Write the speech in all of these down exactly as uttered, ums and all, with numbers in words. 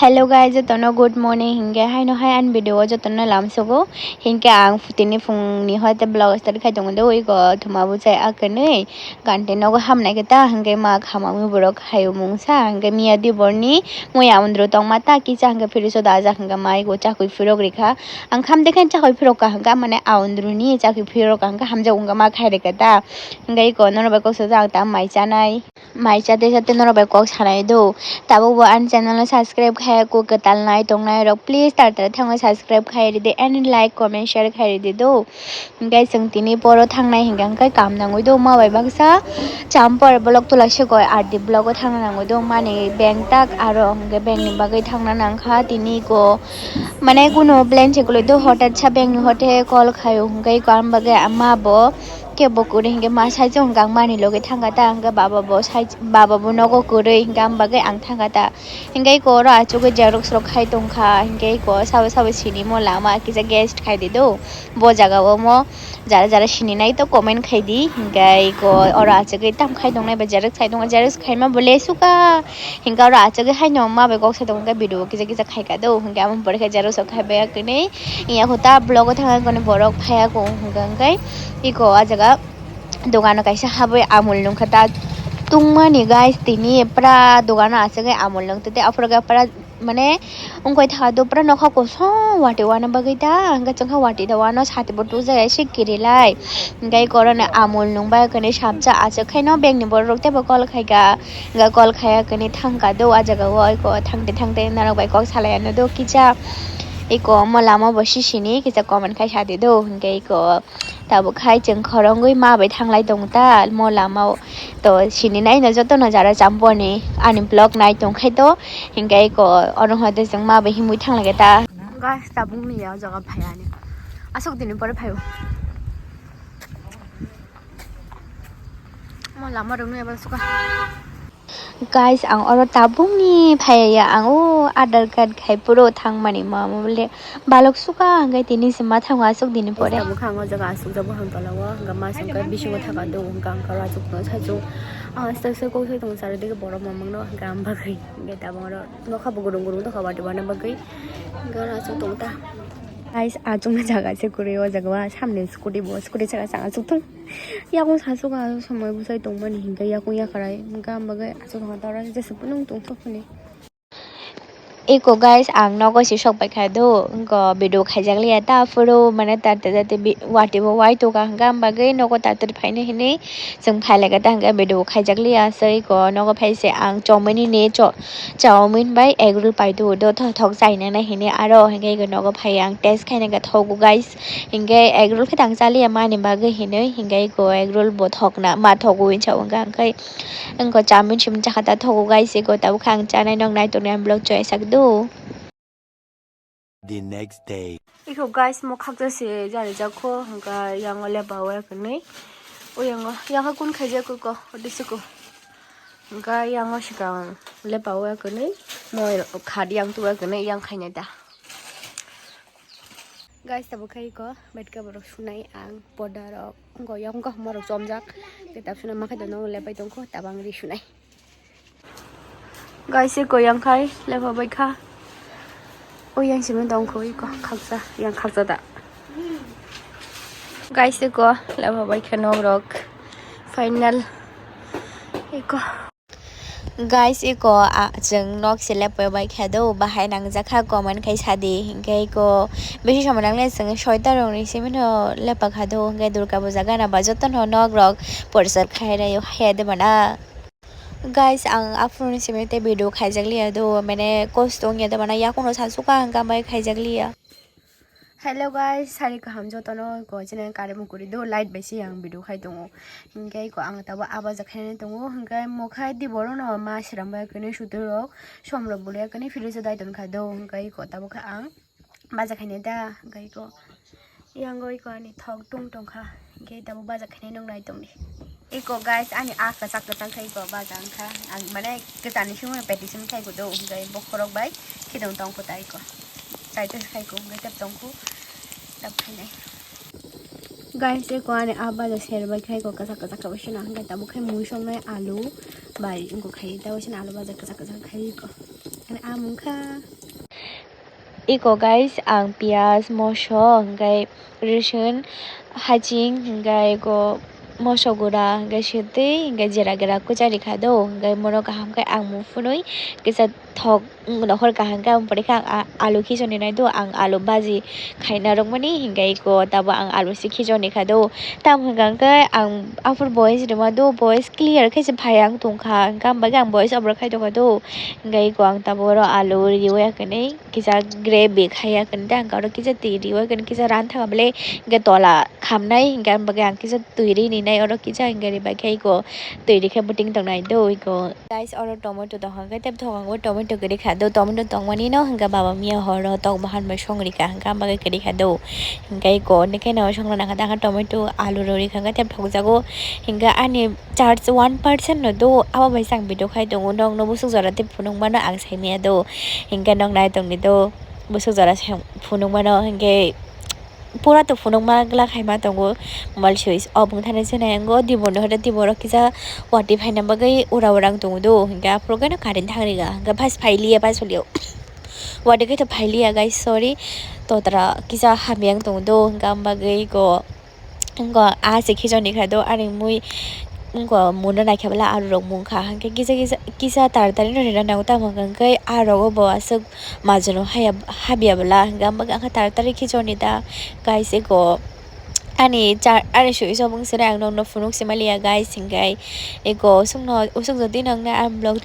Hello guys, jotono good morning. Hinkhe haino hai ani video o jotono lamsogo. Hinkhe ang tini phungni hoite vlog start khai tongo de, ui go thuma bwchai akwrwnwi gante nogo hamnai khe ta, hinkhe ma khamamwi borok hayung mungsa, hinkhe miya diborni muya undru tongma ta kisa, hinkhe phiri soda ajak, hinkhe mai go chakwi phirok rikha. Ang khamde khe chakwi phirok ka, hinkhe mane a undruni chakwi phirok ka, hinkhe hamjak wngkha ma khai rikha ta, hinkhe iko norok bai kok sajak ta mai chanai. Mai chate chate norok bai kok sanai do. Tabuk bo ani channel no subscribe khai ya kuk kwtal nai tongnai rok, please tar tar thango subscribe khai ridi and like comment share khai ridi do. Hinkhe chwng tini poro thangnai hinkhe hinkhe kam nangwi do ma bai baksa champor vlog tulai se koi R D vlog o thangna nangwi do mani bank tak aro hinkhe bank ni bagwi thangna nangkha tini ko mane kuno plan se kwlwi do hotat sa bank ni hote call khaio hinkhe ko am bagwi ma bo kebo kwrwi hinkhe ma saichung hinkhe ang mani loge thangkha ta, hinkhe baba bo sai, baba bo nogo kwrwi hinkhe ang bagwi ang thangkha ta. Hinkhe iko oro achugwi xerox rok khai tongkha, hinkhe iko sabo sabo sinimo lama kisa guest khai di do. Bo jaga o mo jara jara sininai to comment khai di, hinkhe iko oro achugwi tam khai tongnai ba xerox khai tongo, xerox khaima bo le suka. Hinkhe oro achugwi haino ma bai kok sai tongo, hinkhe video kisa kisa khaika do, hinkhe amo pore khe xerox rok khai bai ya kwnwi. Iya kho ta vlog o thang khe borok phaiya kho hwnkha hwnkhe iko ah jaga dogano kaisa habwi amul nungkha ta tungmani guys, tini pura dogano aswk amul nung tete aphuru khe pura mane wngkha tha do pura nokha kosom watwi wana bagwi ta hwnkhe chwngkha watwi da wano sati bo tubujak ya se kirilai hwnkhe iko oro ni amul nung bai khe sapsa aswk khe no bank ni borok rok teibo call khaika. Hwnkhe call khaiya khe thangka do ah jaga o, iko thangte thangte norok bai kok salai ano do kisa. Iko omo lama bo sisini kisa comment khai sadi do, hwnkhe iko tabuk khai chwng khorongwi ma bai thanglai tongo ta mo lama o. To sini naino jotono jara champoni ani vlog nai tongkhai to, hwnkhe iko oro hwnkhe chwng ma bai himwi thanglaikha ta. Guys, tabuk ni ya o jaga phai ani. Aswk dini pore phaio. Mo lama rok nui abal suka. Guys, ang oro tabukni phaiya, ang o Aadhaar card khai puro thangmani ma, ma bole balok suka, hwnkhe tini se ma thango aswk dini pore. Tabuk ang o jaga aswk jabo hang tola o, hwnkhe ma songkhe bisingo thaka do, hwnkhe ang karo aswk no saichung. Ah, stai stai kok sai tongo, sari digi borok mamang no, hwnkhe ang bagwi, hwnkhe tabuk oro nokha bo gurung gurung tongkha, watwi wana bagwi, hwnkhe oro aswk tongo ta. Guys, achukna jaga se kwrwi o jaga o, samni scooty bo, scooty saka saka achuk thung. Yakung sasuka somoi bwsai tongmani hinkhe yakung yakrai wngkha, ang bagwi aswk tongkha ta oro jesa phunung tongthok hwnwi. Eko guys, ang nogo se sok paikha do, wngko video khaijak liya ta, aphuru mane tate tate bi-, watwi bo wai tongkha, hwnkha ang bagwi nogo tater phainai hinwi chwng phailaikha ta, hwnkhe video khaijak liya, aswk eko nogo phai se ang chomani ni cho-, chowmin bai egg roll pai do, do thok thok chainani hinwi aro hwnkhe eko nogo phai ang test khainai khe thogo guys. Hinkhe egg roll khe tang chaliya mani bagwi hinwi, hinkhe eko egg roll bo thokna ma thogo hinwi sa wngkha, hwnkhe wngkha chowmin simin chakha ta thogo guys, eko tabuk khe ang chanai nok nai tongnai ang vlog choi sak do. The next day. Eko guys, mo khaksa se jari jakho, hwnkhe yango lepa o eknwi, o yango yakha kun khaijak ko, o disi ko, hwnkhe yango swkang lepa o eknwi, mo khat yang tu eknwi yang khainai ta. Guys, tabuk khe eko bed cover rok sunai ang, poda rok, wngkha yakung kaham rok chomjak, tei tabuk suna ma khe dono lepai tongkho, tabang ri sunai. Guys, eko yang khai lepa bai kha, o yang simi tongkho eko khaksa, yang khaksa da. Guys, eko lepa bai kha nok rok, final eko. Guys, eko, ah, chwng nok se lepai bai kha do, bahai nangjak kha comment khai sadi, hinkhe eko bisi somoi nangle chwng soita rok ni simi no lepa kha do, hinkhe Durga puja gana ba joto no nok rok porchar khai rai o haya de bana. Guys, ang aphuru ni simi tei video khaijak liya do, mane kosto wngya de bana, yakung no sasu ka ang kambai khaijak liya. Hello guys, sari kaham jotono, ko chini kare mukuri do, light bai se ang video khai tongo. Hinkhe ko ang tabo abaja khainai tongo, hinkhe mokhai di boro no ma srang bai kene sutur rok, som rok bole kene fridge o dai ton kha do, hinkhe ko tabo kha ang baja khainai da, hinkhe ko yang oi ko ani thok tung tong kha, hinkhe tabo baja khainai nung nai tong di. Iko guys, ani a kwchak kwchak khai ko baja wngkha. Ang mane kwchani simi practice khai ko do, hwnkhe bokhorok bai khidong tong ko tai ko. Chai tei khai ko, hwnkhe tep tong ko, tep khainai. Guys, iko ani a baja ser bai khai ko, kwchak kwchak khe bai sina, hwnkhe tabuk khe mui songnai alu, Bai, wngkha khai, tei waisa alu baja kwchak kwchak khai iko. Ani amung kha. Iko guys, ang piyaj, moso, hingke rwswng, haching, hingke iko moso gura, hingke swtwi, hingke jera gira kwchari kha do, hingke mono kaham khe ang mung phunui kisa thok nokhor kaham khe ang pore khe ang a-, alu khichoni nai do, ang alu baji khaina rwkmani, hingke iko tabo ang alu se khichoni kha do. Tamo hwnka hwnkhe ang aphuru voice rwma do, voice clear khe se phai ang tongkha, hwnka hwnba khe ang voice over khai tongkha do. Hingke iko ang tabuk oro alu riwi ya kwnwi, kisa gravy khai ya kwnwi, tei ang oro kisa twi riwi ya kwnwi, kisa rantha kha bwle, hingke tola khamnai, hingke ang bagwi ang kisa twi rini nai oro kisa, hingke ribai khe iko twi rikhe bwtwing tongnai do iko. Guys, oro tomato tongkha, hingke tei bwthogo tomato kwrwi kha do, tomato tongmani no hingke baba miya horo tok bahan bai song rikha, hingke ang bagwi kwrwi kha do, hingke iko nokhe no songna nangkha, tomato alu rw rikha, hingke tei bwthok jago, hingke ani charge one percent no do, abo bai se ang video khai tongo, nokno bwswk jora tei phunuk mano ang sai maya do, hingke nok nai tongdi do, bwswk jora se phunuk mano, hingke pura to phunuk ma glak hai ma tongo, mobile switch off wng thani se nai ango, dibor ni hoda dibor o kisa watwi phaina bagwi ura ura wng tongo do, hingke aphuru khe no current thang rikha, hingke bus phai liya, bus phai liya, watwi khe to phai liya guys, sorry, totra kisa hamya wng tongo do, hingke ang bagwi go. Wngkha, ah, se khichoni kha do, ani mui wngkha, muno naikhe bwla alu rok mungkha, hwnkhe kisa, kisa, kisa taratari no rina nango, tamo hwnkhe ah rogo bo aswk majano haya, habya bwla, hwnkhe ang taratari khichoni da, guys, eko ani cha, ani sui sobong sere ang nokno phunuk se maliya, guys, hwnkhe eko usukno, usuk jodi noknai ang vlog.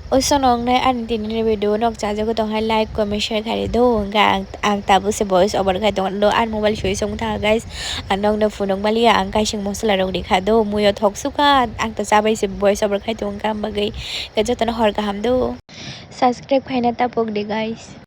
Usono wngnai ani tinini video nok chajago tong hai, like, comment, share khai do. Hwnkha ang, ang tabuk se voice over khai tong do, ani mobile sui song tha guys. Ang nokno phunuk maliya, ang kaising mosola rok rikha do, muiyo thok sukha, ang to chabai se voice over khai tong kha bagwi. Jotono hor kaham do. Subscribe khaina tapok di guys.